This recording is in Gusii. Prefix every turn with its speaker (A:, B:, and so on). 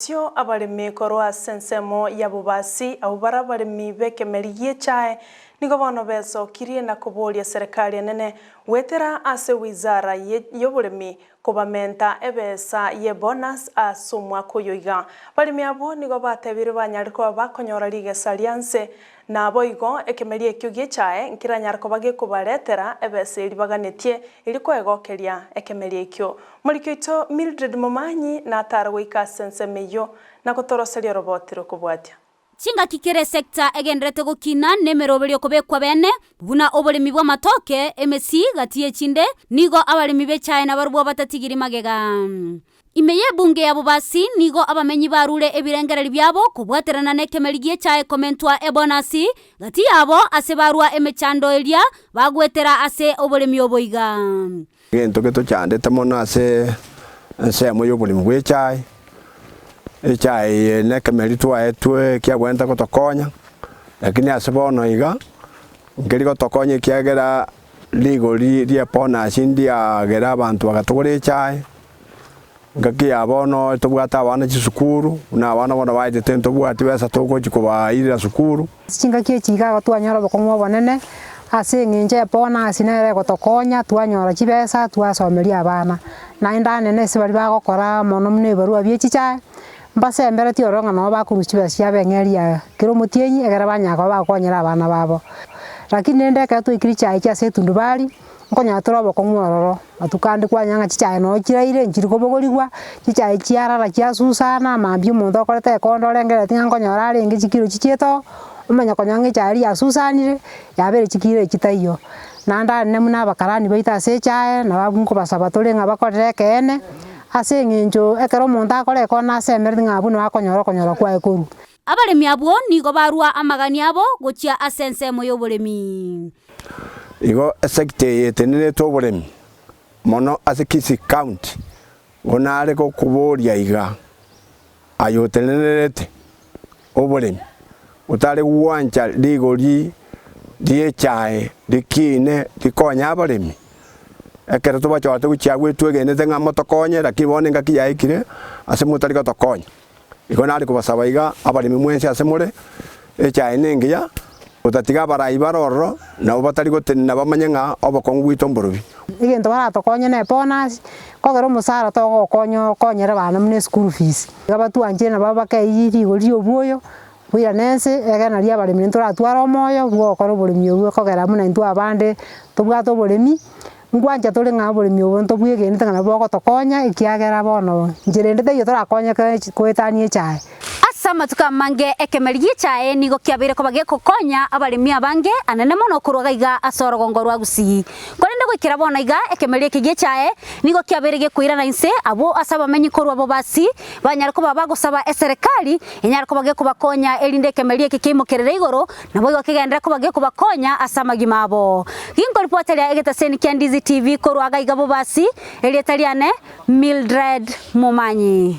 A: Tio abaremi korwa ase ensemo ya Bobasi, abwo bare abaremi b'ekemeri gi'echae, nigo bono besokirie na koboria serikali enene goetera ase wizara y'oboremi kobamenta ebesa y'ebonus ase omwaka oyo iga. Abaremi abwo nigo batebire banyare koba bakonyora rigesa ria nse Naboigo ekemeri ekio gi'echae nkiranyare koba gekobaretera ebesa eria baganetie, erio koegokeria ekemeri ekio. Moriki oito Mildred Momanyi natare goika ase ensemo eyio na gotoroseria oroboti rokobwatia.
B: Chingaki kera esecta egenderete gokina nemeroberio kobekwa bene, buna oboremi bw'amatoke, emesi, gati y'echinde, nigo abaremi b'echae nabarobwo batatigiri magega. Ime y'ebunge ya Bobasi nigo abamenyi barure ebirengererio biabo kobwaterana nekemeri gi'echae komentwa ebonasi gati yabo ase barua emechando eria bagwetera ase oboremi obo iga.
C: Egento getochandete mono ase ensemo y'oboremi bw'echae, echae eye nekemeri twaetwe kiagwenerete gotokonya, lakini ase bono iga, nkeri gotokonya ekiagera rigori ri'ebonus ndiagera abanto bagatogora echae, Engaki ya bono tobwate abana chisukuru, buna abana bono baetete ntobwati besa togochia kobairera sukuru.
D: Chingaki echi iga igo twanyora obokong'u obonene, ase eng'encho ebonus nere egotokonya twanyora chibesa twasomeria abana. Naende anene ase baria bagokora mono buna ebibarua bie chichae, mbasemberetie ororo ng'a nabo bakorusia chibesa chiabo eng'eria ya kera omotienyi ekero banyara koba bagokonyera abana babo. Lakini rende ekero twaikire chichae echi ase etundubari, Nkonyora tore obokong'u ororo, matuko ande kwanyora ng'a chichae noo chiraire nchiri kobogorigwa, chichae chiarara chiasusana, mambia omonto okorete ekondo orengerereti ng'a nkonyora arenge chikiro chichiete oo, omanye konyora ng'a echae eria yasusanire, yabeire chikiro echi chitaiyo. Naende anene buna abakarani baito ase echae, nabo abwo nkobasaba tore ng'a bakorere ekeene, ase eng'encho ekero omonto akora ekondo nasemereti ng'a abwo nabo akonyora okonyora kwaye korwa.
B: Abaremi abwo nigo barua amagani abo gochia ase ensemo y'oboremi.
C: Igo esecta eye etenenerete oboremi mono ase Kisii County, igo nare gokoboria iga, aye otenenerete oboremi otare gwancha rigori ri'echae rikiine rikonye abaremi? Ekero tobachorete gochia agwo twegenete ng'a motokonye, lakini bono engaki yaikire ase motari gotokonya. Igo nare kobasaba iga, abaremi mwensi ase more, echae nengiya, otatiga abarai bare ororo, nabo batari gotenena bamanye ng'a obokong'u bwaito mborobi.
D: Egento baratokonye ne bonus, kogera omosara togokonya okonyere abana buna eschool fees. Iga batwanchire nabo bakeiyi rigori ria obwoyo, boirane ense, egere nario abaremi naintwe toratware omoyo bwa ogokora oboremi obwo kogera buna intwe abande tobwate oboremi, Ngwancha tore ng'a oboremi obo ntobwegenete ng'a nabo bogotokonya, ekiagera bono inchera ende taiyo torakonyeke goetania echae.
B: Ase amatuko amange ekemeri gi'echae nigo kiabeire koba gegokonya abaremi abange anene mono korwa gaiga ase orogongo rwa Gusii. Korende goikera bono iga ekemeri eke gi'echae nigo kiabeire gekoirana inse abwo ase abamenyi korwa Bobasi banyare koba bagosaba eserekari enyare koba gekobakonya erinde ekemeri eke keimokerere igoro Naboigo kegenderere koba gekobakonya ase amagima abo. Ginkoripoteria egetaseni kia Ndizi TV korwa agaiga Bobasi, erieta riane Mildred Momanyi.